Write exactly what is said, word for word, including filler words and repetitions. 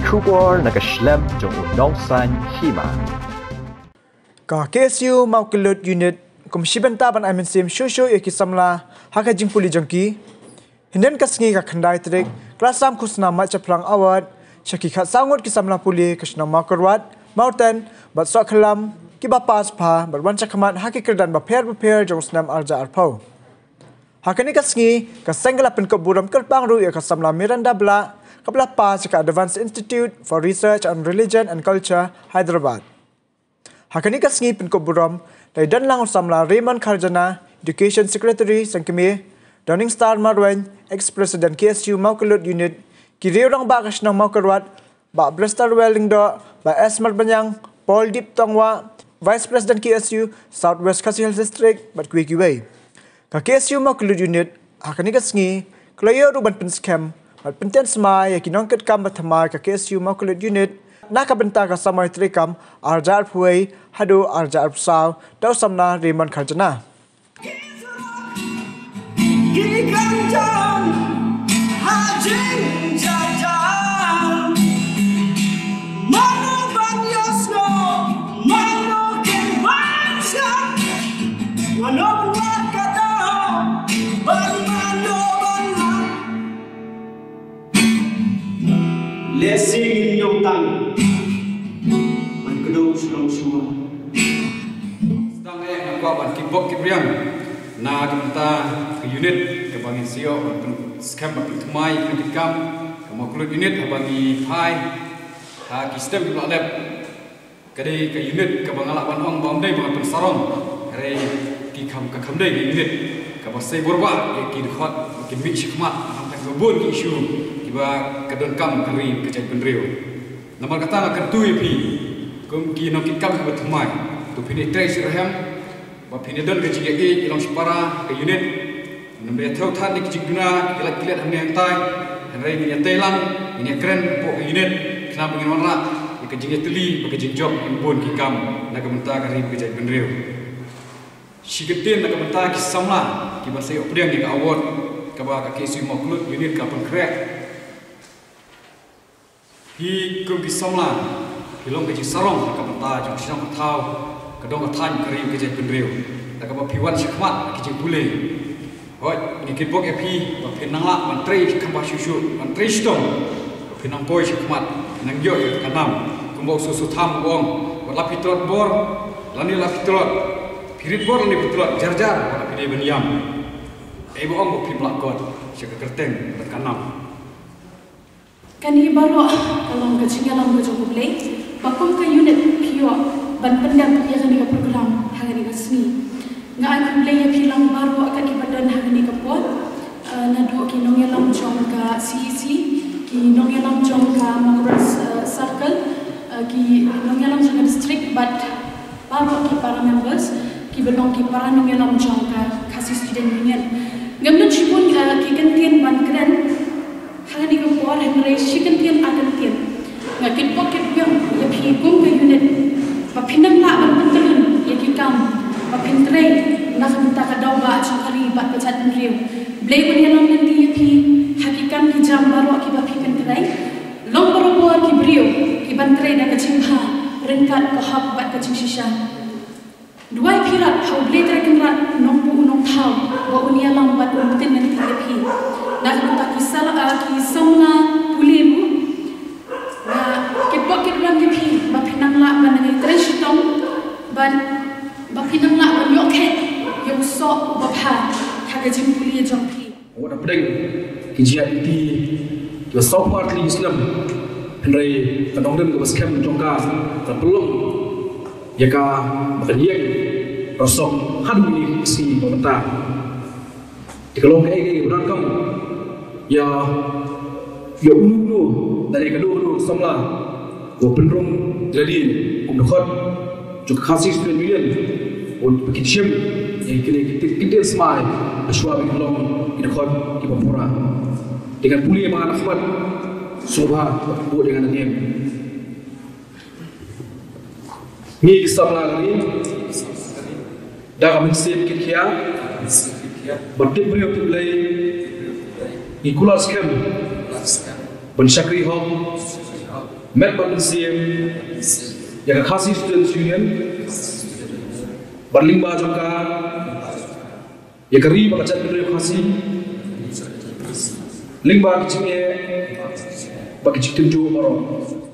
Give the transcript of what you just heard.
Khubor na ka shlem jong u nongsan hima. Ka K S U Mawklut Unit kum shi bynta ban ai mynsiem shuh shuh ïa ki samla ha ka jingpule jong ki. Hynnin ka sngi ka khyndai tarik ka la sam khusnam Mait Shaphrang Award sha ki khatsaw ngut ki samla pule ka shnong Mawkyrwat, Mawten bad Sohkhlam kiba pass bha bad wan shakhmat ha ki kyrdan bapher bapher jong u snem arhajar arphew. Ha kane ka sngi ka seng ka la pynkup burom kyrpang ruh ïa ka samla Miranda Blah kaba la pass ïa ka Advanced Institute for Research on Religion and Culture, Hyderabad. Ha kane ka sngi pynkup burom la ïadon lang u samla Raymond Kharjana, Education Secretary seng kmie, Downing Star Marwein, Ex-President K S U Mawklut Unit, ki riew rangbah ka shnong Mawkyrwat, Bah Brester Welling Doh, Bah S Marbaniang, Paul Dip Tongwa, Vice President K S U South West Khasi Hills District bad kiwei kiwei. Ka K S U Mawklut Unit ha kane ka sngi ka la ïoh ruh ban pynskhem bad pyntian smai ïa ki nongkitkam ba thymmai ka K S U Mawklut Unit na ka bynta ka samoi treikam arhajar arphew wei haduh arhajar arphew saw da u samla Raymond Kharjana. Lehse ngin ïoh tang ban kdew shlong shuwa. Sdang eh nga kwah ban kit bok kit riang na ka bynta ka unit kaba ngin sa ïoh ban pynskhem ban pynthymmai ïa ka kam ka Mawklut Unit haba ngi phai ha ki step kiba la dep. Ka dei ka unit kaba nga lah ban ong ba ym dei ba nga pynsarong, hynrei ki kham, ka kham dei ka unit kaba sei burom ïa ki dkhot ba kin mih shakhmat hangta kiba bun ki issue kiba ka donkam ka ri ka jaitbynriew. Namar kata nga kyntu ïa phi kum ki nongkitkam kiba thymmai, to phin ïatrei shitrhem ba phin ïadon ka jingïaid ïalong shipara ka unit. Ngim dei thew than ïa ki jingduna ki lait ki let hangne hangtai, hynrei ngin ïatei lang, ngin ïakren hapoh ka unit khnang ba ngin wanrah ïa ka jingïatylli bad ka jingjop ïa ki bun ki kam na ka bynta ka ri bad ka jaitbynriew. Shi kyntien na ka bynta ki samla kiban sa ïoh pdiang ïa ka award kaba ka K S U Mawklut Unit ka pynkhreh. Phi kum ki samla phi long ka jingsarong ha ka bynta jong ka shnong ka thaw, ka dong ka thaiñ, ka ri ka jaitbynriew, da kaba phi wan shakhmat ha ki jingpule. Hooid, ngi kitbok ïa phi ba phin nang lah ban trei kham bha shuh shuh, ban trei shitom, ba phin nang poi shakhmat, phin nang ïoh ïa ka nam. Kumba u Soso Tham u ong, wat la phi tlot bor lane la phi tlot, phi rit bor lane phi tlot, jar jar wat la phi dei ban ïam. Ei ba ong ba phim lah kot sha ka kyrteng bad ka nam. Kane baroh ka long ka jingïalam ka jong U Blei ba kum ka unit phi ïoh ban pyndep ïa kane ka program ha kane ka sngi. Nga ai khublei ïa phi lang baroh kat kiba don ha kane ka por, eh, naduh ki nongïalam jong ka C E C, ki nongïalam jong ka Mawkyrwat, eh, Circle, eh, ki nongïalam jong ka district bad baroh ki para members kiba long ki para nongïalam jong ka Khasi Student Union. Ngam don shibun, eh, ki kyntien ban kren ha kane ka por, hynrei shi kyntien ar kyntien. Nga kitbok kitrwiang ïa phi kum ka unit ba phin nang lah ban pyntreikam ïa ki kam ba phin trei na ka bynta ka daw ba jong ka ri bad ka jaitbynriew. Blei un ïalam lynti ïa phi ha ki kam ki jam baroh kiba phi pyntrei. Long barabor ki briew kiban trei da ka jingbha ryngkat ka hok bad ka jingshisha. Duwai pyrshah ha U Blei Trai Kynrad Nongbuh Nongthaw ba un ïalam bad un pyntreikam ïa phi. Na ka bynta ki samla, ki samla pule ruh, nga kitbok kitrwiang ïa phi ba phin nang lah ban nang trei shitom, ban, ba phin nang lah ban ïoh khet ïa u soh uba bha ha ka jingpule jong phi. Wat hapdeng ki jingïaid lynti kiba saw phew tylli ki snem, hynrei ka nongrim kaba skhem jong ka ka pynlong ïa ka ba kan ïeng rasong haduh kine ki sngi ba mynta. Te ka long kaei kaei ba donkam ïa, ïa uno uno, lane kano kano samla ba pynrung ïa lade kum dkhot jong ka Khasi Student Union, bad ba kin shim ïa kine ki kyntien smai hashwa ba kin long ki dkhot kiba pura. Te ngan pule ma nga na khmat, sngewbha bud ïa nga na niam. Ngi ki samla ka ri, da ka mynsiem kit khia bad tip briew tip Blei, ngi kular skhem ban shakri hok Met ban mynsiem ïa ka Khasi Students' Union bad lyngba jong ka ïa ka ri bad ka jaitbynriew Khasi, lyngba ki jingeh bad ki jingtynjuh baroh.